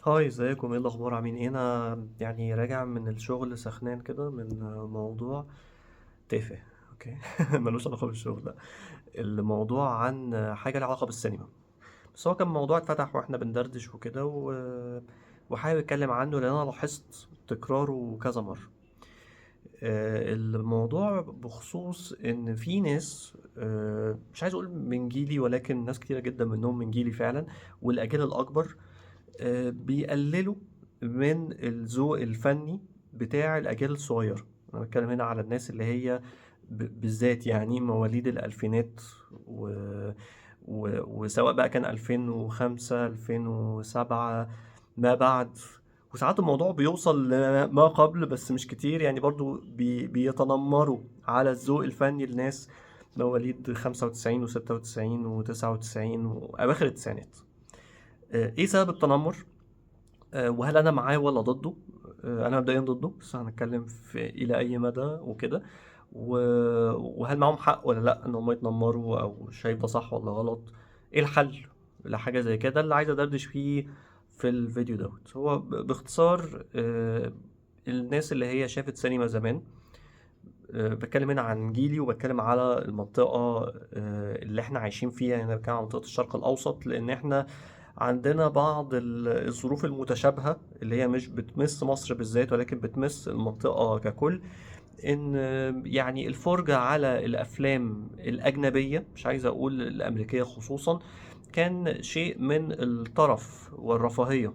Hi، ازيكم؟ ايه الاخبار؟ عاملين ايه؟ انا يعني راجع من الشغل سخنان كده من موضوع تافه. okay. ملوش علاقة بالشغل، لا، الموضوع عن حاجة لها علاقة بالسينما، بس هو كان موضوع اتفتح واحنا بندردش وكده وحابب اتكلم عنه لان انا لاحظت تكراره كذا مره. الموضوع بخصوص ان في ناس، مش عايز اقول من جيلي، ولكن ناس كتيرة جدا منهم من جيلي فعلا والاجيال الاكبر، بيقللوا من الذوق الفني بتاع الأجيال الصغيرة. أنا بتكلم هنا على الناس اللي هي بالذات يعني مواليد الألفينات وسواء بقى كان 2005 2007 ما بعد، وساعات الموضوع بيوصل لما قبل بس مش كتير، يعني برضو بيتنمروا على الذوق الفني لناس مواليد 95 و96 و99 وأواخر التسعينات. ايه سبب التنمر؟ وهل انا معاه ولا ضده؟ انا مبدئيا ضده، بس هنتكلم في الى اي مدى وكده، وهل معاهم حق ولا لا ان هم يتنمروا، او شايف ده صح ولا غلط؟ ايه الحل لحاجة زي كده؟ اللي عايز ادردش فيه في الفيديو دوت هو باختصار، الناس اللي هي شافت سينما زمان، بتكلم هنا عن جيلي وبتكلم على المنطقة اللي احنا عايشين فيها، يعني بتكلم عن منطقة الشرق الأوسط، لأن احنا عندنا بعض الظروف المتشابهة اللي هي مش بتمس مصر بالذات ولكن بتمس المنطقة ككل، إن يعني الفرجة على الأفلام الأجنبية، مش عايز أقول الأمريكية خصوصا، كان شيء من الترف والرفاهية.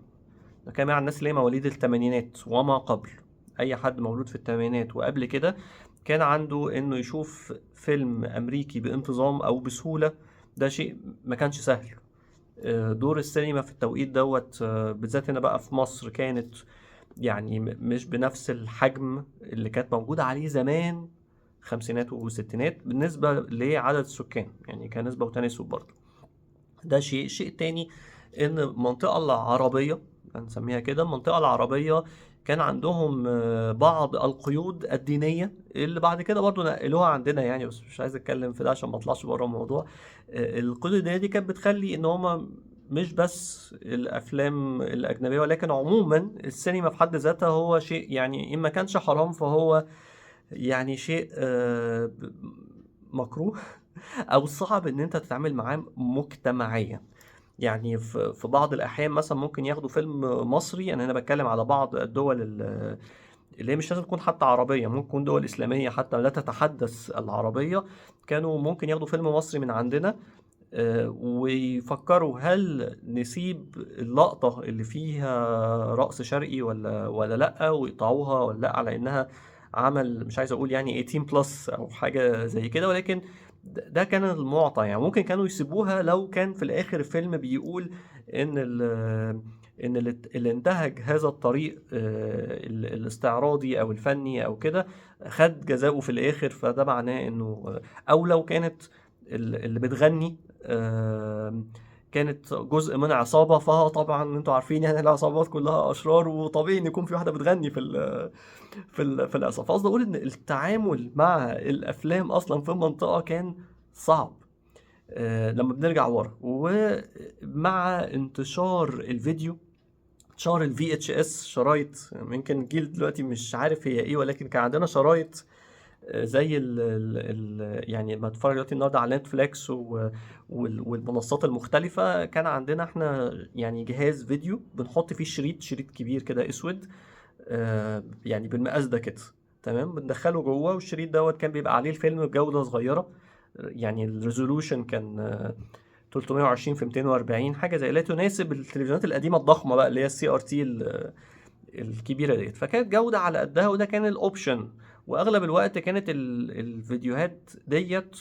ده كان مع الناس اللي هي مواليد الثمانينات وما قبل، أي حد مولود في الثمانينات وقبل كده كان عنده إنه يشوف فيلم أمريكي بانتظام أو بسهولة، ده شيء ما كانش سهل. دور السينما في التوقيت دوت، بالذات هنا بقى في مصر، كانت يعني مش بنفس الحجم اللي كانت موجودة عليه زمان، خمسينات وستينات، بالنسبة لعدد السكان، يعني كنسبة وتناسب برضه. ده شيء تاني، إن المنطقة العربية، هنسميها كده، المنطقة العربية كان عندهم بعض القيود الدينية اللي بعد كده برضو نقلوها عندنا يعني، بس مش عايز اتكلم في ده عشان ما اطلعش بره الموضوع. القيود الدينية دي كانت بتخلي ان هما مش بس الافلام الاجنبية، ولكن عموما السينما في حد ذاتها هو شيء يعني ان ما كانش حرام فهو يعني شيء مكروه او صعب ان انت تتعامل معاه مجتمعيا. يعني في بعض الأحيان مثلا ممكن ياخدوا فيلم مصري، أنا هنا بتكلم على بعض الدول اللي هي مش لازم تكون حتى عربية، ممكن تكون دول إسلامية حتى لا تتحدث العربية، كانوا ممكن ياخدوا فيلم مصري من عندنا، ويفكروا هل نسيب اللقطة اللي فيها رقص شرقي ولا لأ، ويقطعوها ولا لأ، على إنها عمل مش عايز أقول يعني 18 plus أو حاجة زي كده، ولكن ده كان المعطى. يعني ممكن كانوا يسيبوها لو كان في الآخر الفيلم بيقول إن اللي انتهج هذا الطريق، الاستعراضي أو الفني أو كده خد جزاؤه في الآخر، فده معناه إنه، أو لو كانت اللي بتغني، كانت جزء من عصابة، فهو طبعا انتوا عارفين يعني العصابات كلها أشرار، وطبيعي إن يكون في واحدة بتغني في العصابة. فقصدي أقول إن التعامل مع الأفلام أصلا في المنطقة كان صعب، لما بنرجع ورا. ومع انتشار الفيديو، انتشار ال VHS، شرايط، يمكن الجيل دلوقتي مش عارف هي إيه، ولكن كان عندنا شرايط، زي ال ال ال يعني ما تتفرج دلوقتي النهارده على نتفليكس والمنصات المختلفة، كان عندنا احنا يعني جهاز فيديو بنحط فيه شريط كبير كده اسود، يعني بالمقاس ده كده، تمام، بندخله جوه، والشريط دوت كان بيبقى عليه الفيلم بجودة صغيرة، يعني ال resolution كان، 320 في 240، حاجة زي لا تناسب التلفزيونات القديمة الضخمة بقى اللي هي السي ار تي الكبيرة ديت، فكانت جودة على قدها، وده كان ال option. واغلب الوقت كانت الفيديوهات ديت،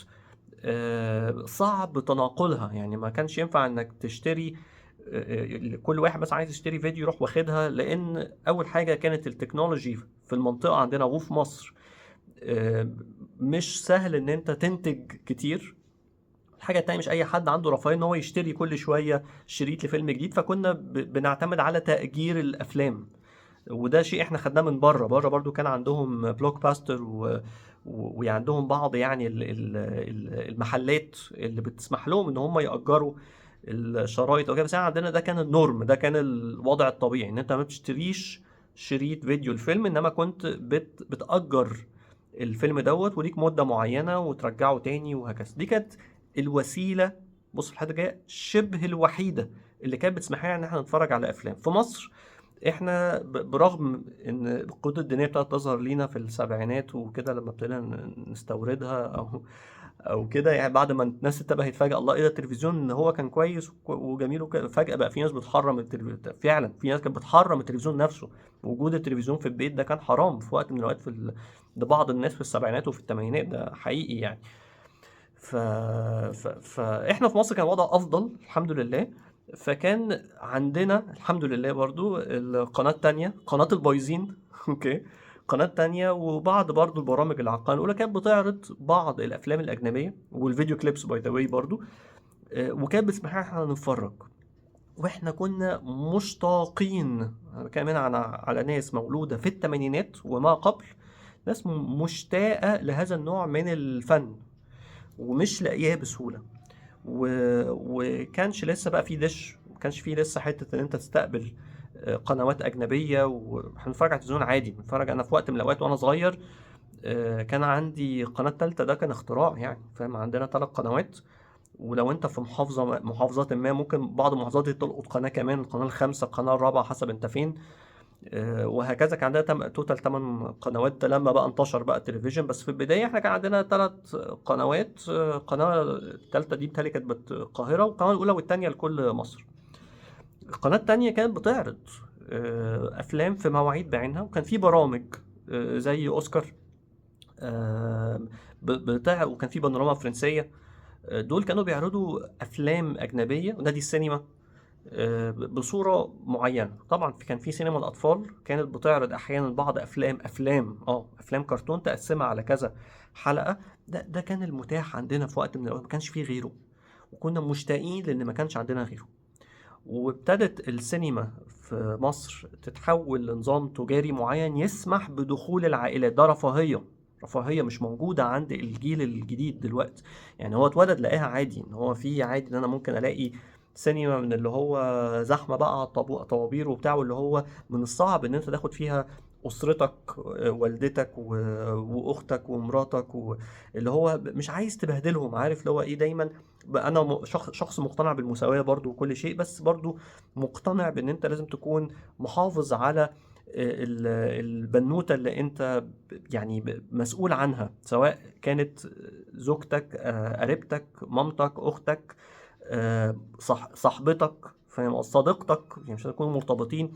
صعب تناقلها، يعني ما كانش ينفع انك تشتري، كل واحد بس عايز يشتري فيديو يروح واخدها، لان اول حاجة كانت ال technology في المنطقة عندنا وفي مصر، مش سهل ان انت تنتج كتير. الحاجة التانية مش اي حد عنده رفاهية ان هو يشتري كل شوية شريط لفيلم جديد، فكنا بنعتمد على تأجير الافلام، وده شيء احنا خدناه من بره. بره برضو كان عندهم بلوك باستر وعندهم بعض يعني المحلات اللي بتسمح لهم ان هم يأجروا الشرايط او كده، بس احنا عندنا ده كان ال norm، ده كان الوضع الطبيعي، ان انت ما بتشتريش شريط فيديو الفيلم، انما كنت بتأجر الفيلم دوت وليك مدة معينة وترجعه تاني وهكذا. دي كانت الوسيلة، بص الحتة الجاية، شبه الوحيدة اللي كانت بتسمح لنا ان احنا نتفرج على افلام في مصر. احنا برغم ان القدرة الدينية ابتدت تظهر لينا في السبعينات وكده لما ابتدينا نستوردها او كده، يعني بعد ما الناس انتبهت فجأة، الله ايه ده التلفزيون ان هو كان كويس وجميل وكده، فجأة بقى في ناس بتحرم التلفزيون. فعلا في ناس كانت بتحرم التلفزيون نفسه، وجود التلفزيون في البيت ده كان حرام في وقت من الاوقات لبعض الناس في السبعينات وفي الثمانينات، ده حقيقي يعني. فاحنا في مصر كان الوضع افضل الحمد لله، فكان عندنا الحمد لله برضو القناة التانية، قناة البايزين okay، قناة تانية، وبعض برضو البرامج اللي على القناة الأولى كانت بتعرض بعض الأفلام الأجنبية وال video clips by the way برضو، وكانت بتسمح لنا احنا نتفرج، واحنا كنا مشتاقين. أنا بتكلم هنا على ناس مولودة في الثمانينات وما قبل، ناس مشتاقة لهذا النوع من الفن ومش لاقياه بسهولة، وكانش لسه بقى في دش، ما كانش في لسه حتة إن أنت تستقبل قنوات أجنبية، وإحنا بنتفرج على التلفزيون عادي. بنتفرج، أنا في وقت من الأوقات وأنا صغير، كان عندي قناة تالتة، ده كان اختراع يعني، فاهم؟ عندنا 3 قنوات، ولو أنت في محافظات ما ممكن بعض المحافظات دي تلقط قناة كمان، القناة الخامسة، القناة الرابعة، حسب أنت فين، وهكذا. كان عندنا total 8 قنوات، ده لما بقى انتشر بقى التلفزيون. بس في البداية احنا كان عندنا 3 قنوات، القناة التالتة دي بتهيألي كانت القاهرة، والقناة الأولى والتانية لكل مصر. القناة التانية كانت بتعرض أفلام في مواعيد بعينها، وكان في برامج، زي أوسكار، وكان في بانوراما فرنسية، دول كانوا بيعرضوا أفلام أجنبية ونادي السينما، بصورة معينة. طبعا كان في سينما الأطفال كانت بتعرض أحيانا بعض أفلام كرتون تقسمها على كذا حلقة. ده كان المتاح عندنا في وقت من الأوقات، ما كانش فيه غيره، وكنا مشتاقين لأن ما كانش عندنا غيره. وابتدت السينما في مصر تتحول لنظام تجاري معين يسمح بدخول العائلات. ده رفاهية مش موجودة عند الجيل الجديد دلوقتي. يعني هو اتولد لقاها عادي، ان هو في عادي ان انا ممكن الاقي سينما من اللي هو زحمة بقى على طوابير وبتاع، واللي هو من الصعب ان انت تاخد فيها اسرتك، والدتك واختك ومراتك اللي هو مش عايز تبهدلهم، عارف اللي هو ايه. دايما انا شخص مقتنع بالمساواة برضو وكل شيء، بس برضو مقتنع بان انت لازم تكون محافظ على البنوتة اللي انت مسؤول عنها، سواء كانت زوجتك، قريبتك، مامتك، اختك، صاحبتك، فاهم، صديقتك، مش هنكون مرتبطين.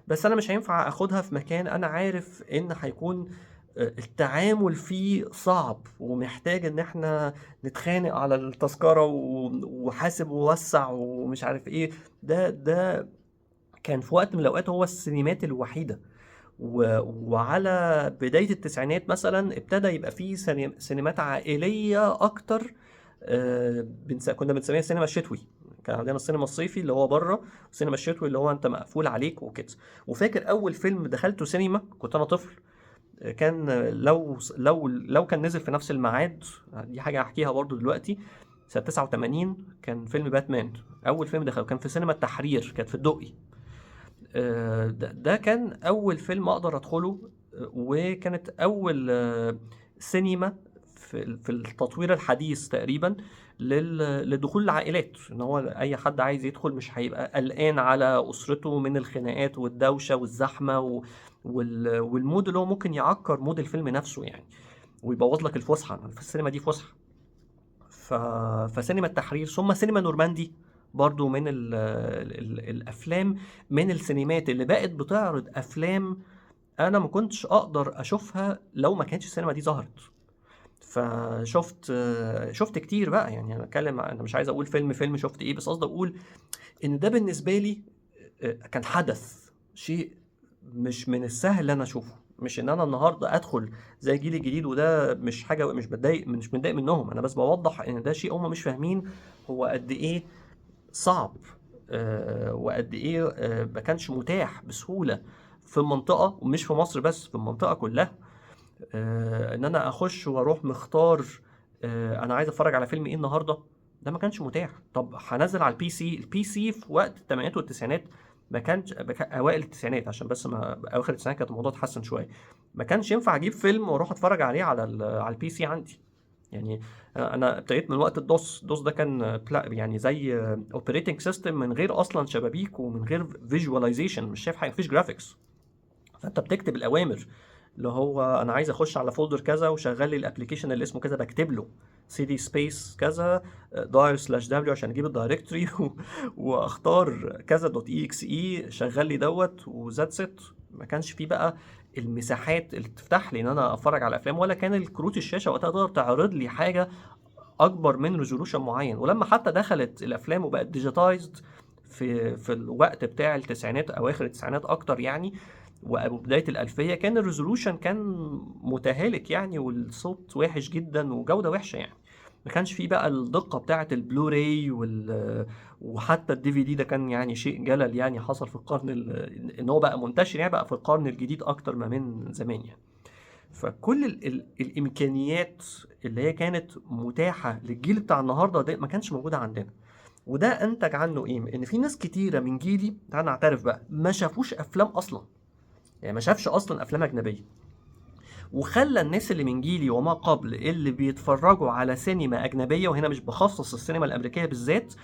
بس انا مش هينفع اخدها في مكان انا عارف ان هيكون، التعامل فيه صعب ومحتاج ان احنا نتخانق على التذكرة وحاسب ووسع ومش عارف ايه. ده كان في وقت من الاوقات هو السينمات الوحيدة. وعلى بداية التسعينات مثلا ابتدى يبقى فيه سينمات عائلية اكتر، كنا بنسميها السينما الشتوي. كان عندنا السينما الصيفي اللي هو بره، والسينما الشتوي اللي هو انت مقفول عليك وكده. وفاكر اول فيلم دخلته سينما كنت انا طفل، كان لو كان نزل في نفس الميعاد، دي حاجة هحكيها برضو دلوقتي، سنة 89 كان فيلم باتمان أول فيلم دخله، كان في سينما التحرير، كانت في الدقي. ده كان أول فيلم أقدر أدخله، وكانت أول سينما في التطوير الحديث تقريبا لدخول العائلات، إن هو أي حد عايز يدخل مش هيبقى قلقان على أسرته من الخناقات والدوشة والزحمة وال mood اللي هو ممكن يعكر mood الفيلم نفسه ويبوظ لك الفسحة. في السينما دي فسحة. فسينما التحرير ثم سينما نورماندي برضو من الأفلام، من السينمات اللي بقت بتعرض أفلام أنا ما كنتش أقدر أشوفها لو ما كانتش السينما دي ظهرت. فشفت، شفت كتير بقى، أنا بتكلم، أنا مش عايز أقول فيلم شفت إيه، بس قصدي أقول إن ده بالنسبة لي كان حدث، شيء مش من السهل إن أنا أشوفه، مش إن أنا النهاردة أدخل زي الجيل الجديد، وده مش حاجة، مش متضايق منهم، أنا بس بوضح إن ده شيء هم مش فاهمين هو قد إيه صعب، وقد إيه، ما كانش متاح بسهولة في المنطقة، ومش في مصر بس، في المنطقة كلها. إن أنا أخش وأروح مختار، أنا عايز أتفرج على فيلم إيه النهاردة، ده ما كانش متاح. طب هنزل على ال PC، ال PC في وقت الثمانينات والتسعينات ما كانش، اوائل التسعينات عشان بس ما اواخر التسعينات كانت الموضوع اتحسن شوية، ما كانش ينفع اجيب فيلم واروح اتفرج عليه على على ال PC عندي. يعني انا ابتديت من وقت ال DOS، ال DOS ده كان يعني زي operating system من غير اصلا شبابيك ومن غير visualization، مش شايف حاجة، مفيش graphics. فانت بتكتب الاوامر اللي هو انا عايز اخش على folder كذا وشغل لي ال application اللي اسمه كذا، بكتب له cd space كذا dir slash w عشان اجيب ال directory واختار كذا dot exe شغل لي دوت و that's it. ما كانش فيه بقى المساحات اللي تفتح لي ان انا اتفرج على افلام، ولا كان الكروت الشاشة وقتها تقدر تعرض لي حاجة اكبر من resolution معين. ولما حتى دخلت الافلام وبقت digitized في الوقت بتاع التسعينات، اواخر التسعينات اكتر يعني، وبداية الالفية، كان ال resolution كان متهالك يعني، والصوت وحش جدا وجوده وحشة يعني. ما كانش فيه بقى الدقة بتاعه البلوراي وحتى ال DVD ده كان يعني شيء جلل يعني، حصل في القرن ان هو بقى منتشر يعني، بقى في القرن الجديد اكتر ما من زمان يعني. فكل الامكانيات اللي هي كانت متاحة للجيل بتاع النهارده ده ما كانش موجودة عندنا. وده انتج عنه ايه؟ ان في ناس كتيرة من جيلي، تعال نعترف بقى، ما شافوش افلام اصلا، يعني ما شافش اصلا افلام اجنبية. وخلى الناس اللي من جيلي وما قبل اللي بيتفرجوا على سينما اجنبية، وهنا مش بخصص السينما الامريكية بالذات،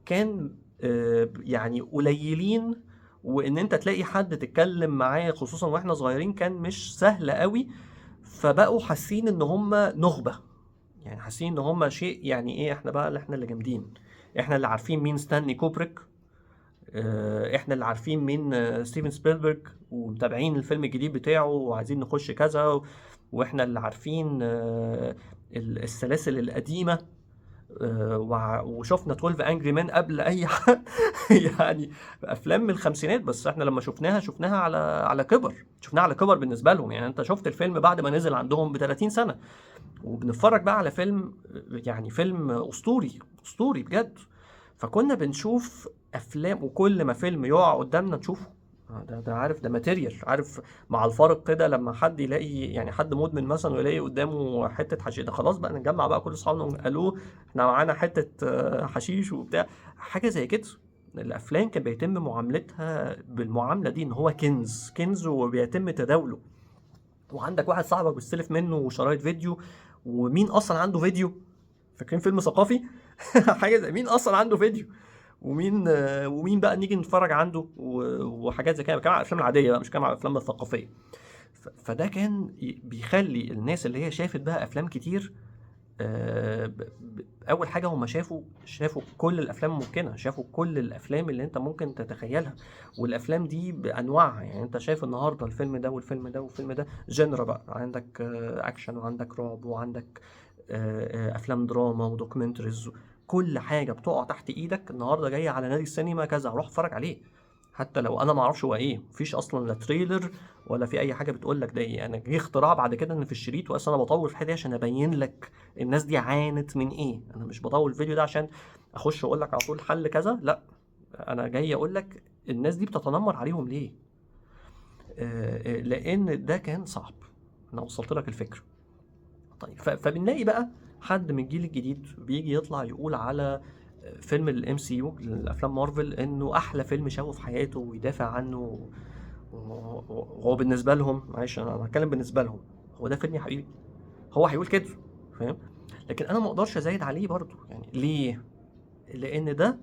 كان يعني قليلين، وان انت تلاقي حد تتكلم معاه خصوصا واحنا صغيرين كان مش سهل قوي. فبقوا حاسين ان هم نخبة، يعني حاسين ان هم شيء، يعني ايه، احنا بقى اللي احنا اللي جامدين، احنا اللي عارفين مين ستانلي كوبريك، احنا اللي عارفين مين ستيفن سبيلبرج ومتابعين الفيلم الجديد بتاعه وعايزين نخش كذا، واحنا اللي عارفين السلاسل القديمة، وشفنا 12 Angry Men قبل اي حد يعني افلام من الخمسينات، بس احنا لما شفناها شفناها على كبر، شفناها على كبر بالنسبة لهم. يعني انت شفت الفيلم بعد ما نزل عندهم ب 30 سنة، وبنتفرج بقى على فيلم، يعني فيلم اسطوري، اسطوري بجد. فكنا بنشوف افلام، وكل ما فيلم يقع قدامنا نشوفه، ده عارف، ده material، عارف مع الفارق كده لما حد يلاقي، يعني حد مدمن مثلا ويلاقي قدامه حتة حشيش، ده خلاص بقى نجمع بقى كل اصحابنا قالوا احنا معانا حتة حشيش وبتاع، حاجة زي كده. الافلام كان بيتم معاملتها بالمعامله دي، ان هو كنز، كنز وبيتم تداوله. وعندك واحد صاحبك بيستلف منه شرايط فيديو، ومين اصلا عنده فيديو؟ فاكرين فيلم ثقافي؟ حاجة زي مين اصلا عنده فيديو، ومين بقى نيجي نتفرج عنده، وحاجات زي كده. بتكلم على الافلام العادية بقى، مش بتكلم على الافلام الثقافية. فده كان بيخلي الناس اللي هي شافت بقى افلام كتير، اول حاجة هم شافوا كل الافلام الممكنة، شافوا كل الافلام اللي انت ممكن تتخيلها، والافلام دي بانواعها. يعني انت شايف النهارده الفيلم ده والفيلم ده والفيلم ده، genre بقى، عندك اكشن وعندك رعب وعندك افلام دراما و documentaries، كل حاجة بتقع تحت ايدك. النهارده جاي على نادي السينما كذا، هروح اتفرج عليه حتى لو انا ما اعرفش هو ايه، مفيش اصلا لا trailer ولا في اي حاجة بتقول لك ده ايه. انا جه اختراع بعد كده ان في الشريط، واصلا انا بطول في الحتة دي عشان ابين لك الناس دي عانت من ايه. انا مش بطول الفيديو ده عشان اخش اقول لك على طول حل كذا، لا، انا جاي اقول لك الناس دي بتتنمر عليهم ليه، لان ده كان صعب. انا وصلت لك الفكرة. طيب، فبنلاقي بقى حد من الجيل الجديد بيجي يطلع يقول على فيلم ال MCU، الافلام مارفل، انه احلى فيلم شافه في حياته ويدافع عنه، وهو بالنسبة لهم، معلش انا هتكلم بالنسبة لهم، هو ده فيلم يا حبيبي، هو هيقول كده، فاهم؟ لكن انا ما اقدرش ازايد عليه برضو. يعني ليه؟ لان ده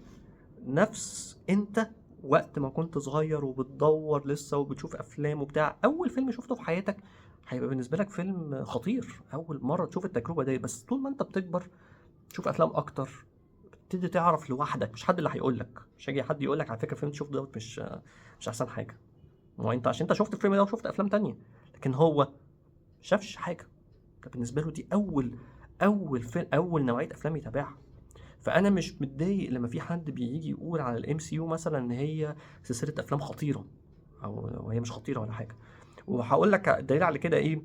نفس انت وقت ما كنت صغير وبتدور لسه وبتشوف افلام وبتاع، اول فيلم شفته في حياتك هيبقى بالنسبة لك فيلم خطير، اول مرة تشوف التجربة دي. بس طول ما انت بتكبر تشوف افلام اكتر، تبتدي تعرف لوحدك، مش حد اللي هيقول لك، مش هيجي حد يقول لك على فكرة فيلم تشوف دوت مش احسن حاجة، ما هو انت عشان انت شفت الفيلم ده وشفت افلام تانية، لكن هو شافش حاجة، ده بالنسبة له دي اول فيلم، اول نوعية افلام يتابعها. فانا مش متضايق لما في حد بيجي يقول على ال MCU مثلا ان هي سلسلة افلام خطيرة، او هي مش خطيرة ولا حاجة. وهقول لك دليل على كده ايه،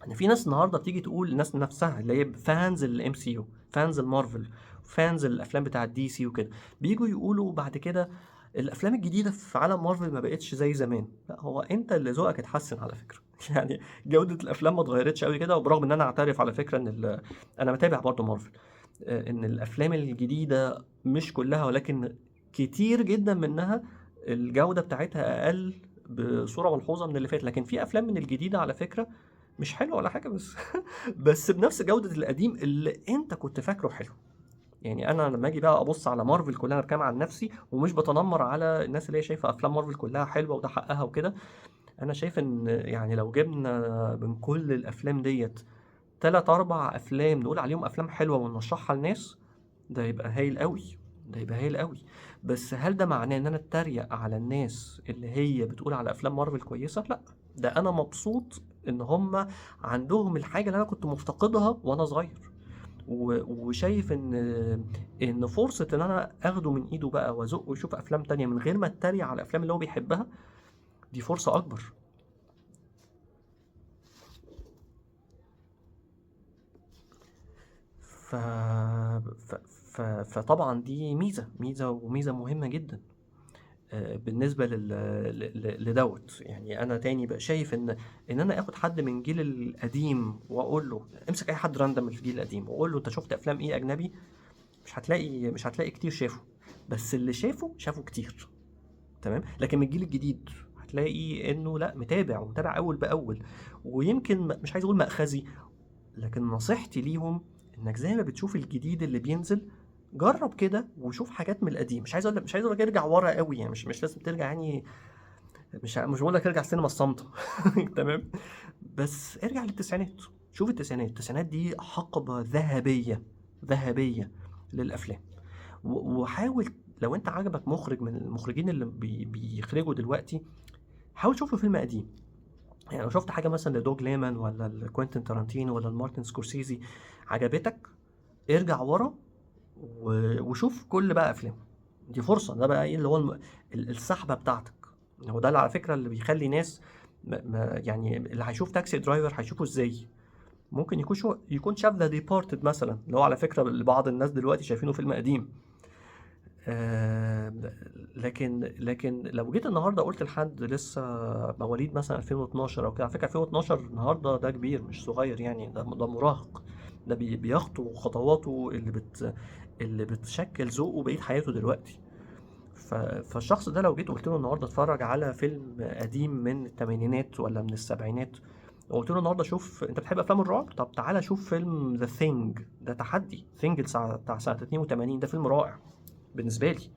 ان في ناس النهارده بتيجي تقول، الناس نفسها اللي هي fans ال MCU، fans المارفل، fans الافلام بتاعه DC وكده، بييجوا يقولوا بعد كده الافلام الجديدة في عالم مارفل ما بقتش زي زمان. لا، هو انت اللي ذوقك اتحسن على فكرة يعني جوده الافلام ما اتغيرتش قوي كده. وبرغم ان انا اعترف على فكرة ان انا متابع برضه مارفل، ان الافلام الجديدة مش كلها ولكن كتير جدا منها الجودة بتاعتها اقل بصورة ملحوظة من اللي فات. لكن في افلام من الجديدة على فكرة مش حلوة ولا حاجة، بس بس بنفس جوده القديم اللي انت كنت فاكره حلو. يعني انا لما اجي بقى ابص على مارفل كلها، انا بتكلم عن نفسي ومش بتنمر على الناس اللي هي شايفه افلام مارفل كلها حلوة وده حقها وكده. انا شايف ان يعني لو جبنا من كل الافلام ديت 3-4 افلام نقول عليهم افلام حلوة ونرشحها للناس، ده يبقى هايل قوي، ده يبقى هايل قوي. بس هل ده معناه ان انا اتريق على الناس اللي هي بتقول على افلام مارفل كويسة؟ لا، ده انا مبسوط ان هم عندهم الحاجة اللي انا كنت مفتقدها وانا صغير، وشايف ان فرصة ان انا اخده من ايده بقى وازقه ويشوف افلام تانية من غير ما اتريق على الافلام اللي هو بيحبها، دي فرصة اكبر. فطبعا دي ميزة وميزة مهمة جدا بالنسبة لدوت. يعني انا تاني بقى شايف ان انا اخد حد من جيل القديم واقول له امسك اي حد random في الجيل القديم واقول له انت شفت افلام ايه اجنبي، مش هتلاقي كتير شافه، بس اللي شافه شافه كتير، تمام. لكن من الجيل الجديد هتلاقي انه لا، متابع ومتابع اول باول، ويمكن مش عايز اقول مأخذي، لكن نصيحتي ليهم انك زي ما بتشوف الجديد اللي بينزل جرب كده وشوف حاجات من القديم. مش عايز اقول لك ارجع ورا قوي، يعني مش لازم ترجع، يعني مش بقول لك ارجع السينما الصامته تمام، بس ارجع للتسعينات، شوف التسعينات. التسعينات دي حقبة ذهبية ذهبية للافلام، وحاول لو انت عجبك مخرج من المخرجين اللي بيخرجوا دلوقتي، حاول تشوف له فيلم قديم. يعني لو شفت حاجة مثلا لدوج ليمان ولا لكوينتين تارانتينو ولا لمارتن سكورسيزي عجبتك، ارجع ورا وشوف كل بقى افلامه. دي فرصة، ده بقى ايه اللي هو السحبه بتاعتك. هو ده اللي على فكرة اللي بيخلي ناس يعني اللي هيشوف Taxi Driver هيشوفه ازاي، ممكن يكون شاف The Departed مثلا، اللي هو على فكرة بعض الناس دلوقتي شايفينه فيلم قديم. لكن لو جيت النهارده قلت لحد لسه مواليد مثلا 2012 او كده، على فكرة 2012 النهارده ده كبير مش صغير، يعني ده مراهق، ده بيخطو خطواته اللي بتشكل ذوقه بقية حياته دلوقتي. فالشخص ده لو جيت قلت له النهارده اتفرج على فيلم قديم من الثمانينات ولا من السبعينات، وقلت له النهارده شوف انت بتحب افلام الرعب، طب تعالى شوف فيلم The Thing، ده تحدي، Thing بتاع سنة 82، ده فيلم رائع بالنسبة لي.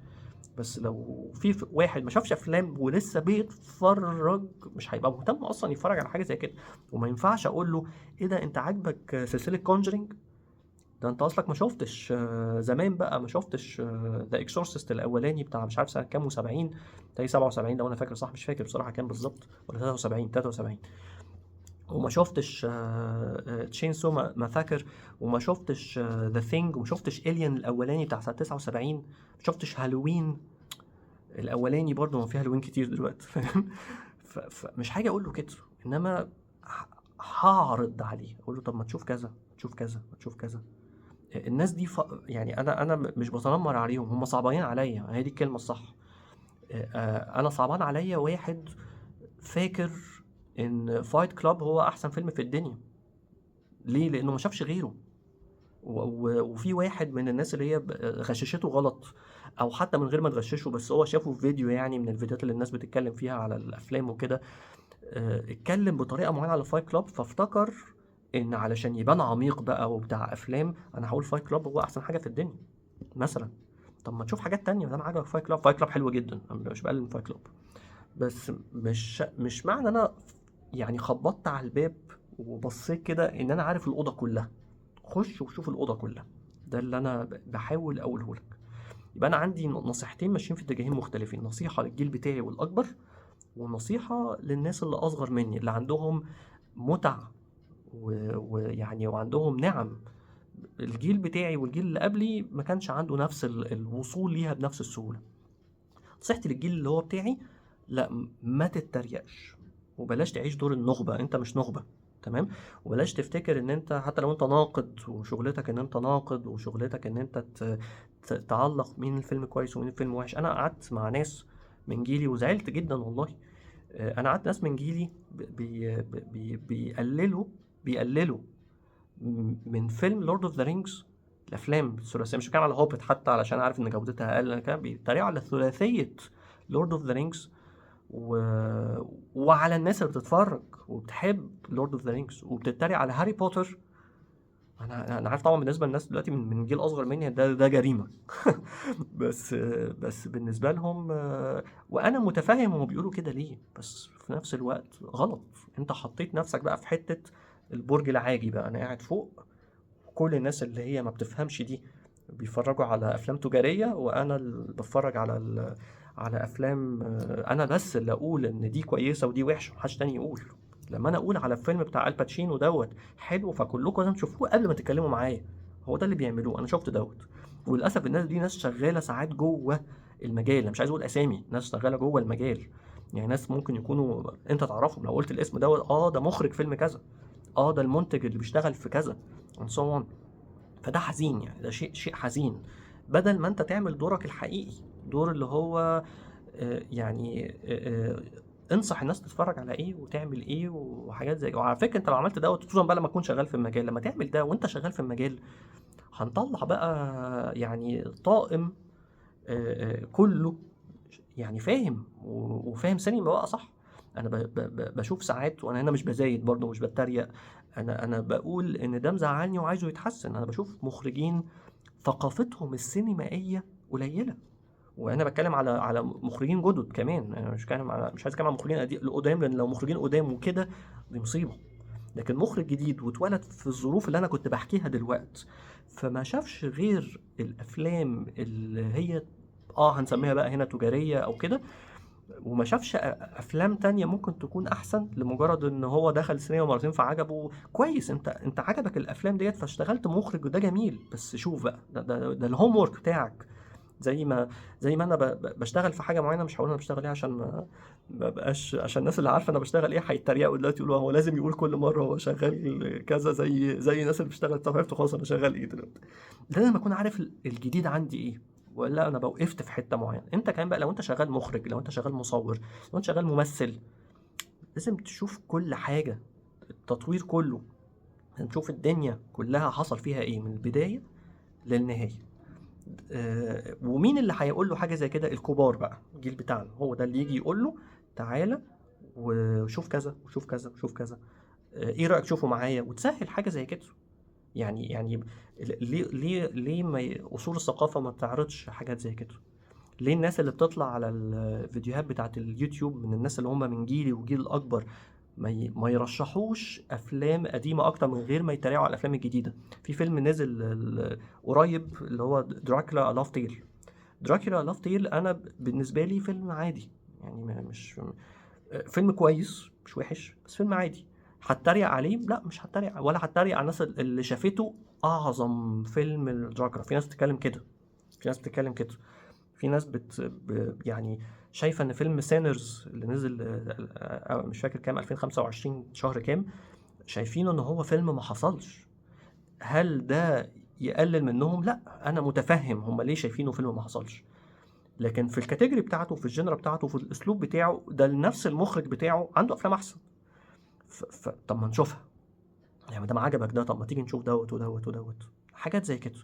بس لو في واحد ما شافش افلام ولسه بيتفرج مش هيبقى مهتم اصلا يتفرج على حاجة زي كده. وما ينفعش اقول له ايه ده انت عاجبك سلسلة Conjuring، ده انت اصلك ما شفتش زمان بقى، ما شفتش The Exorcist الاولاني بتاع مش عارف سنة كام، و70 تقريبا 77 لو انا فاكر صح، مش فاكر بصراحة كام بالظبط، ولا 73، وما شفتش Chainsaw Massacre، وما شفتش The Thing، وما شفتش Alien الاولاني بتاع سنة 79، ما شفتش هالوين الاولاني برضه، ما في هالوين كتير دلوقتي فاهم. فمش حاجة اقول له كده، انما هعرض عليه اقول له طب ما تشوف كذا، تشوف كذا، ما تشوف كذا. الناس دي يعني انا مش بتنمر عليهم، هم صعبانين عليا، هي دي الكلمة الصح. انا صعبان عليا واحد فاكر ان Fight Club هو احسن فيلم في الدنيا، ليه؟ لانه ما شافش غيره. وفي واحد من الناس اللي هي غششته غلط، او حتى من غير ما تغششه، بس هو شافه في فيديو، يعني من الفيديوهات اللي الناس بتتكلم فيها على الافلام وكده، اتكلم بطريقة معينة على Fight Club، فافتكر ان علشان يبان عميق بقى وبتاع افلام انا هقول Fight Club هو احسن حاجة في الدنيا مثلا. طب ما تشوف حاجات تانية، ما دام عجبك Fight Club، Fight Club حلو جدا، انا مش بقلل من Fight Club، بس مش معنى انا يعني خبطت على الباب وبصيت كده ان انا عارف الاوضة كلها. خش وشوف الاوضة كلها، ده اللي انا بحاول اقوله لك. يبقى انا عندي نصيحتين ماشيين في اتجاهين مختلفين، نصيحة للجيل بتاعي والاكبر، ونصيحة للناس اللي اصغر مني، اللي عندهم متع ويعني وعندهم نعم. الجيل بتاعي والجيل اللي قبلي ما كانش عنده نفس الوصول ليها بنفس السهولة. نصيحتي للجيل اللي هو بتاعي، لا ما تتريقش، وبلاش تعيش دور النخبة، انت مش نخبة، تمام؟ وبلاش تفتكر ان انت حتى لو انت ناقد وشغلتك ان انت ناقد وشغلتك ان انت تعلق مين الفيلم كويس ومين الفيلم وحش. انا قعدت مع ناس من جيلي وزعلت جدا والله، انا قعدت ناس من جيلي بيقللوا من فيلم Lord of the Rings الافلام الثلاثيه، مش بتكلم على هوبت حتى علشان عارف ان جودتها اقل، انا كان بيتريقوا على ثلاثية Lord of the Rings و... وعلى الناس اللي بتتفرج وبتحب Lord of the Rings، وبتتريق على هاري بوتر. انا عارف طبعا بالنسبة للناس دلوقتي من جيل اصغر مني ده جريمة بس بالنسبة لهم، وانا متفهم هم بيقولوا كده ليه، بس في نفس الوقت غلط. انت حطيت نفسك بقى في حتة البرج العاجي بقى، انا قاعد فوق كل الناس اللي هي ما بتفهمش دي بيتفرجوا على افلام تجارية، وانا اللي بتفرج على افلام، انا بس اللي اقول ان دي كويسة ودي وحشة، محدش تاني يقول. لما انا اقول على الفيلم بتاع الباتشينو دوت حلو، فكلكم لازم تشوفوه قبل ما تتكلموا معايا. هو ده اللي بيعملوه، انا شفت دوت. وللاسف الناس دي ناس شغالة ساعات جوه المجال، انا مش عايز اقول اسامي، ناس شغالة جوه المجال، يعني ناس ممكن يكونوا انت تعرفهم، لو قلت الاسم دوت ده مخرج فيلم كذا، ده المنتج اللي بيشتغل في كذا and so on. فده حزين، يعني ده شيء حزين. بدل ما انت تعمل دورك الحقيقي، دور اللي هو يعني انصح الناس تتفرج على ايه وتعمل ايه وحاجات زي كده. وعلى فكرة انت لو عملت دوت، خصوصا بقى لما تكون شغال في المجال، لما تعمل ده وانت شغال في المجال هنطلع بقى يعني طاقم كله يعني فاهم وفاهم سينما بقى صح. انا بشوف ساعات، وانا هنا مش بزايد برضه مش بتريق، انا بقول ان ده مزعلني وعايزه يتحسن. انا بشوف مخرجين ثقافتهم السينمائية قليله، وانا بتكلم على مخرجين جدد كمان، انا مش بتكلم على، مش عايز اتكلم على مخرجين القدام، لان لو مخرجين قدام وكده دي مصيبة. لكن مخرج جديد واتولد في الظروف اللي انا كنت بحكيها دلوقتي، فما شافش غير الافلام اللي هي هنسميها بقى هنا تجارية او كده، وما شافش افلام تانية ممكن تكون احسن، لمجرد ان هو دخل السينما مرتين فعجبه. كويس، انت عجبك الافلام ديت فاشتغلت مخرج وده جميل، بس شوف بقى ده ال homework بتاعك. زي ما انا بشتغل في حاجة معينة، مش هقول انا بشتغل ايه عشان ما بقاش، عشان الناس اللي عارفه انا بشتغل ايه هيتريقوا دلوقتي يقولوا هو لازم يقول كل مرة هو شغال كذا، زي الناس اللي بتشتغل. طب عرفت خلاص انا شغال ايه دلوقتي. لازم اكون عارف الجديد عندي ايه، ولا انا وقفت في حتة معينة. انت كمان بقى لو انت شغال مخرج، لو انت شغال مصور، لو انت شغال ممثل، لازم تشوف كل حاجة، التطوير كله، لازم تشوف الدنيا كلها حصل فيها ايه من البداية للنهاية. ومين اللي هيقول له حاجة زي كده؟ الكبار بقى، الجيل بتاعنا هو ده اللي يجي يقول له تعالى وشوف كذا وشوف كذا وشوف كذا، ايه رايك تشوفه معايا، وتسهل حاجة زي كده. يعني ليه ما اصول الثقافة ما بتعرضش حاجات زي كده؟ ليه الناس اللي بتطلع على الفيديوهات بتاعت اليوتيوب من الناس اللي هم من جيلي وجيل الاكبر ما يرشحوش افلام قديمة اكتر من غير ما يتريقوا على الافلام الجديدة؟ في فيلم نزل قريب اللي هو Dracula Love Tale. Dracula Love Tale انا بالنسبة لي فيلم عادي، يعني مش فيلم كويس، مش وحش، بس فيلم عادي. هتريق عليه؟ لا مش هتريق، ولا هتريق على الناس اللي شافته اعظم فيلم الدراكولا. في ناس بتتكلم كده، في ناس بتتكلم كده، في ناس يعني شايفه ان فيلم Sinners اللي نزل مش فاكر كام 2025 شهر كام، شايفينه ان هو فيلم ما حصلش. هل ده يقلل منهم؟ لا، انا متفهم هم ليه شايفينه فيلم ما حصلش، لكن في ال category بتاعته، في ال genre بتاعته، في الاسلوب بتاعه، ده نفس المخرج بتاعه عنده افلام احسن. طب ما نشوفها، يعني ما دام عجبك ده طب ما تيجي نشوف دوت ودوت ودوت، حاجات زي كده.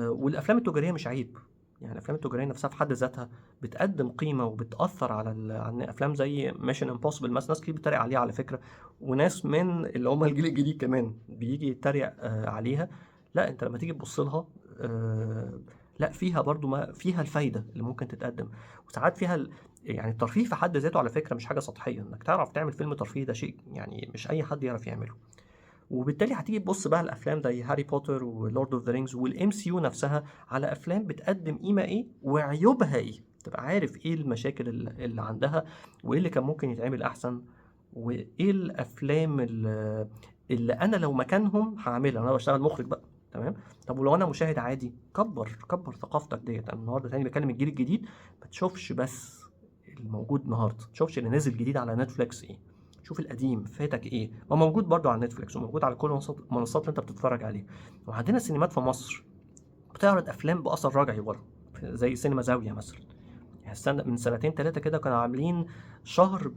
والافلام التجارية مش عيب، يعني الافلام التجارية نفسها في حد ذاتها بتقدم قيمة وبتاثر على افلام زي Mission Impossible مثلا، ناس كتير بتتريق عليها على فكرة، وناس من اللي هم الجيل الجديد كمان بيجي يتريق عليها. لا، انت لما تيجي تبص لها لا، فيها برضو ما فيها الفايدة اللي ممكن تتقدم، وساعات فيها يعني الترفيه في حد ذاته على فكرة مش حاجة سطحية. انك تعرف تعمل فيلم ترفيه ده شيء يعني مش اي حد يعرف يعمله. وبالتالي هتيجي تبص بقى الافلام زي هاري بوتر و Lord of the Rings وال MCU نفسها على افلام بتقدم قيمة ايه وعيوبها ايه، تبقى عارف ايه المشاكل اللي عندها، وايه اللي كان ممكن يتعمل احسن، وايه الافلام اللي انا لو مكانهم هعملها. انا بشتغل مخرج بقى، تمام؟ طب ولو انا مشاهد عادي، كبر ثقافتك ديت. انا النهارده تاني بكلم الجيل الجديد، ما تشوفش بس الموجود النهارده، ما تشوفش اللي نزل جديد على نتفليكس ايه، شوف القديم فاتك ايه، ما موجود برضو على نتفليكس وموجود على كل المنصات اللي انت بتتفرج عليها. وعندنا سينمات في مصر بتعرض افلام باثر رجعي ورا، زي سينما زاوية مثلا. يعني السنة من سنتين ثلاثة كده كانوا عاملين شهر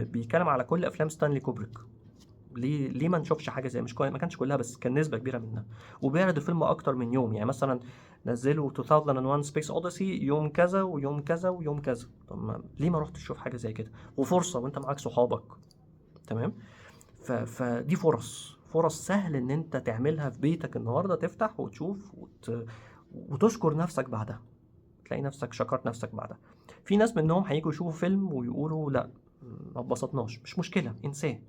بيتكلم على كل افلام ستانلي كوبريك، ليه ما نشوفش حاجة زي، مش ما كانش كلها بس كان نسبه كبيرة منها، وبيعرض الفيلم اكتر من يوم. يعني مثلا نزلوا 2001 Space Odyssey يوم كذا ويوم كذا ويوم كذا. طب ليه ما رحتش تشوف حاجة زي كده؟ وفرصه وانت معاك صحابك، تمام. فدي فرص سهل ان انت تعملها في بيتك النهارده، تفتح وتشوف وتشكر نفسك بعدها، تلاقي نفسك شكرت نفسك بعدها. في ناس منهم هيجوا يشوفوا فيلم ويقولوا لا ما اتبسطناش، مش مشكلة، انساه.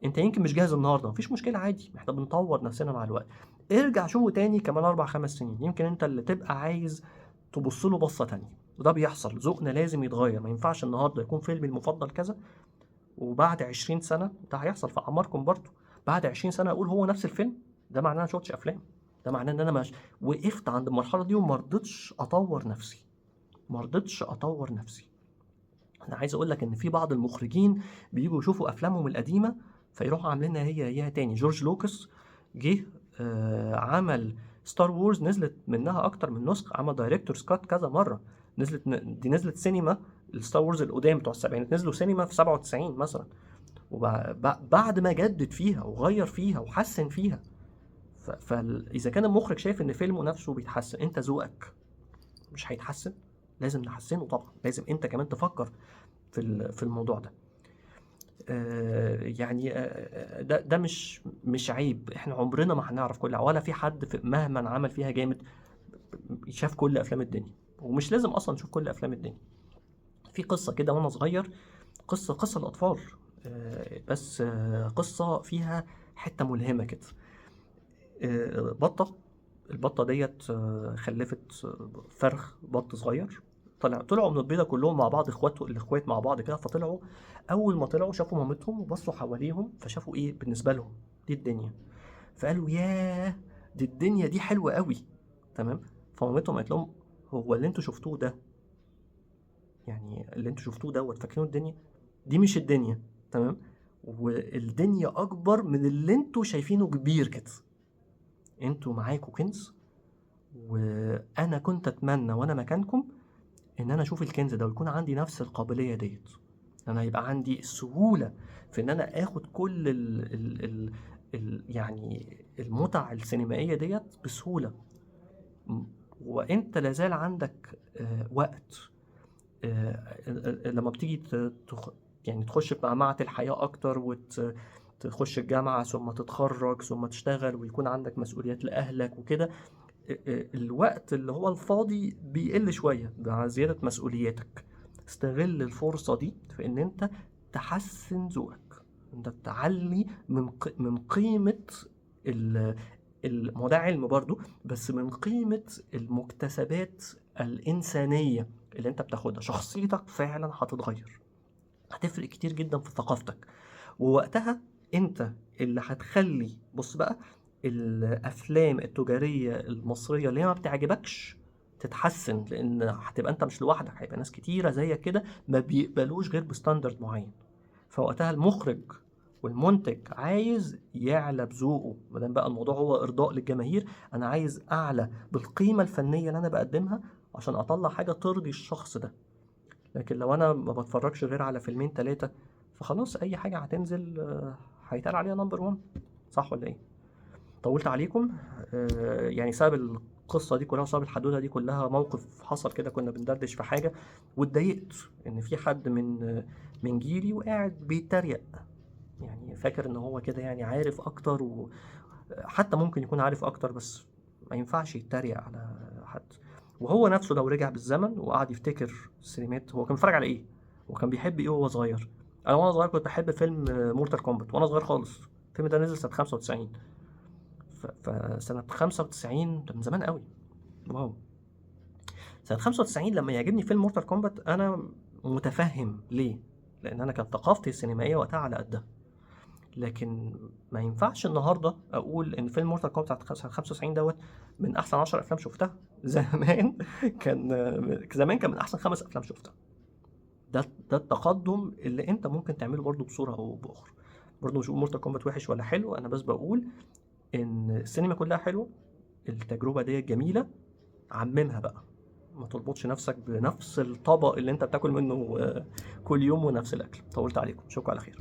انت يمكن مش جاهز النهارده، مفيش مشكلة، عادي، احنا بنطور نفسنا مع الوقت. ارجع شوفه تاني كمان 4-5 سنين، يمكن انت اللي تبقى عايز تبص له بصة تانية. وده بيحصل، ذوقنا لازم يتغير. ما ينفعش النهارده يكون فيلمي المفضل كذا وبعد 20 سنة، ده هيحصل في اعماركم برضو، بعد 20 سنة اقول هو نفس الفيلم. ده معناه انا ما شفتش افلام، ده معناه ان انا مش وقفت عند المرحلة دي وما رضيتش اطور نفسي، ما رضيتش اطور نفسي. انا عايز اقول لك ان في بعض المخرجين بييجوا يشوفوا افلامهم القديمة فيروحوا عاملينها هي هي تاني. جورج لوكاس جه عمل Star Wars، نزلت منها اكتر من نسخه، عمل director's cut كذا مرة، دي نزلت سينما، ال Star Wars القدام بتوع السبعينات نزلوا سينما في 97 مثلا، وبعد ما جدد فيها وغير فيها وحسن فيها. فإذا كان المخرج شايف إن فيلمه نفسه بيتحسن، أنت ذوقك مش هيتحسن؟ لازم نحسنه طبعا، لازم أنت كمان تفكر في الموضوع ده. ده مش عيب، احنا عمرنا ما هنعرف كل، ولا في حد مهما عمل فيها جامد شاف كل افلام الدنيا، ومش لازم اصلا نشوف كل افلام الدنيا. في قصة كده وانا صغير، قصة الاطفال، بس قصة فيها حتة ملهمة كده. بطه، البطة ديت خلفت فرخ بط صغير، طلعوا من البيضة كلهم مع بعض، الاخوات مع بعض كده. فطلعوا، اول ما طلعوا شافوا مامتهم وبصوا حواليهم، فشافوا ايه بالنسبة لهم دي الدنيا، فقالوا ياه دي الدنيا دي حلوة قوي، تمام. فمامتهم قالت لهم هو اللي انتوا شفتوه ده، يعني اللي انتوا شفتوه دوت فاكرينه الدنيا، دي مش الدنيا، تمام. والدنيا اكبر من اللي انتوا شايفينه كبير كده، انتوا معاكوا كنز، وانا كنت اتمنى وانا مكانكم ان انا اشوف الكنز ده ويكون عندي نفس القابلية ديت، ان انا يبقى عندي السهولة في ان انا اخد كل ال ال ال ال يعني المتع السينمائية ديت بسهولة. وانت لازال عندك وقت، لما بتيجي يعني تخش في معمعة الحياة اكتر، وتخش الجامعة ثم تتخرج ثم تشتغل ويكون عندك مسؤوليات لأهلك وكده، الوقت اللي هو الفاضي بيقل شوية مع زيادة مسؤولياتك. استغل الفرصة دي في ان انت تحسن ذوقك، انت تعلي من قيمة ما هو ده علم برضو، بس من قيمة المكتسبات الإنسانية اللي انت بتاخدها. شخصيتك فعلا هتتغير، هتفرق كتير جدا في ثقافتك، ووقتها انت اللي هتخلي، بص بقى، الافلام التجارية المصرية اللي هي ما بتعجبكش تتحسن، لان هتبقى انت مش لوحدك، هيبقى ناس كتيرة زيك كده ما بيقبلوش غير ب standard معين. فوقتها المخرج والمنتج عايز يعلى بذوقه، ما دام بقى الموضوع هو ارضاء للجماهير، انا عايز اعلى بالقيمة الفنية اللي انا بقدمها عشان اطلع حاجة ترضي الشخص ده. لكن لو انا ما بتفرجش غير على فيلمين 3، فخلاص اي حاجة هتنزل هيتقال عليها number 1، صح ولا ايه؟ طولت عليكم، سبب القصة دي كلها وسبب الحدوتة دي كلها موقف حصل كده، كنا بندردش في حاجة واتضايقت ان في حد من جيلي وقاعد بيتريق، فاكر ان هو كده عارف اكتر، وحتى ممكن يكون عارف اكتر، بس ما ينفعش يتريق على حد. وهو نفسه لو رجع بالزمن وقعد يفتكر السينمات، هو كان بيتفرج على ايه، وكان بيحب ايه وهو صغير. انا وانا صغير كنت بحب فيلم Mortal Kombat وانا صغير خالص، الفيلم ده نزل سنة 95، فسنة 95 ده من زمان قوي، wow. سنة 95 لما يعجبني فيلم Mortal Kombat انا متفهم ليه، لان انا كانت ثقافتي السينمائية وقتها على قدها. لكن ما ينفعش النهارده اقول ان فيلم Mortal Kombat بتاع سنة 95 دوت من احسن 10 افلام شفتها. زمان كان من احسن 5 افلام شفتها. ده التقدم اللي انت ممكن تعمله برضو بصورة او باخرى. برضو مش بقول Mortal Kombat وحش ولا حلو، انا بس بقول ان السينما كلها حلوة، التجربة دي جميلة، عممها بقى، ما تربطش نفسك بنفس الطبق اللي انت بتاكل منه كل يوم ونفس الاكل. طولت عليكم، اشوفكم على خير.